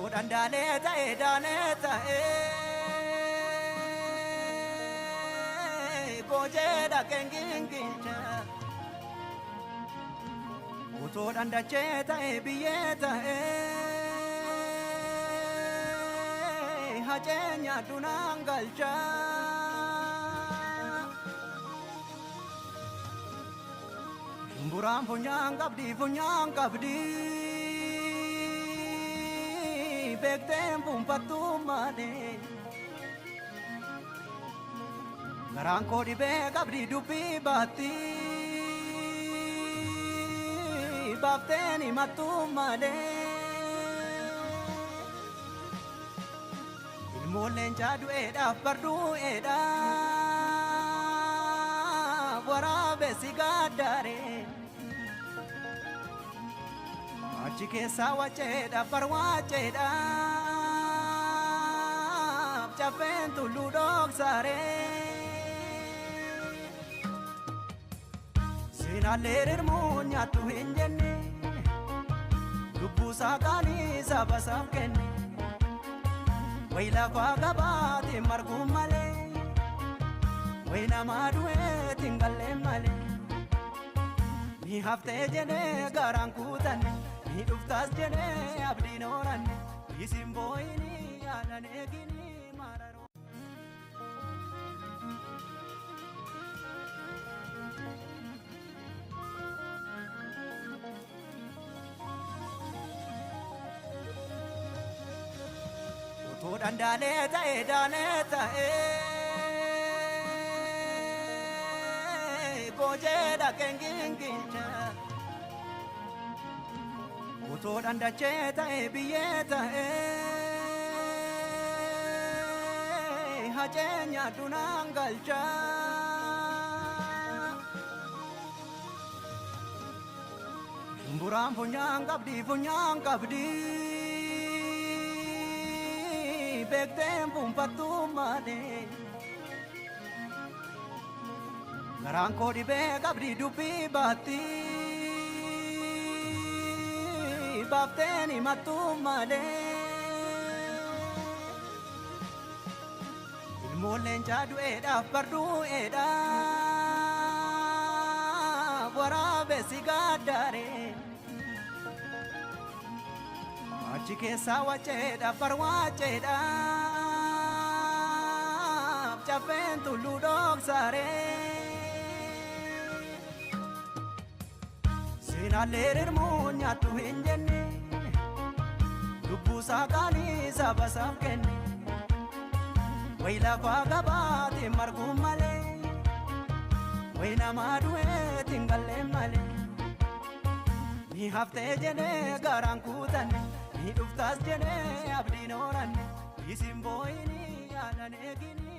Otoo dandaalee ta'e daalee ta'e goojee dhaqeen gingilcha. Otoo dandachee ta'e biyyee ta'e hacee nyaadhu naan galcha. Shumburaan funyaan qabdi funyaan qabdi. Beekteen fuunfattuu malee. Garaan koo dhibee qabdi dubbii baatti. Baafteen himattuu malee. Ilmoon leencaa du'eedhaaf bardu'eedhaaf waraabessi gaaddaaree. Achi keessaa waceedhaaf barwaaceedhaaf caffeen tulluu dhoksaaree. Seenaallee rirmuu nyaattu hin jenne lubbuusaa qaalii saba isaaf kenne. Wayi lafaa qabaatiin marguu malee wayi namaa du'eetiin gallee malee. Ni haftee jedhee garaan kutanne ni dhuftaas jedhee abdiin horanne isin boo'inii yaadan eeginii maararoo. Otoo dandaalee ta'e daalee ta'e goojee dhaqeen gingilcha. Otoo dandachee ta'e biyyee ta'e hacee nyaadhu naan galcha. Shumburaan funyaan qabdi funyaan qabdi. Beekteen fuunfattuu malee. Garaan koo dhibee qabdi dubbii baatti. Baafteen himattuu malee. Ilmoon leencaa du'eedhaaf bardu'eedhaaf waraabessi gaaddaaree. Achi keessaa waceedhaaf barwaaceedhaaf caffeen tulluu dhoksaaree. Seenaallee rirmuu nyaattu hin jenne lubbuusaa qaalii saba isaaf kenne. Wayi lafaa qabaatiin marguu malee wayi namaa du'eetiin gallee malee. Ni haftee jedhee garaan kutanne ni dhuftaas jedhee abdiin horanne isin boo'inii yaadan eeginii.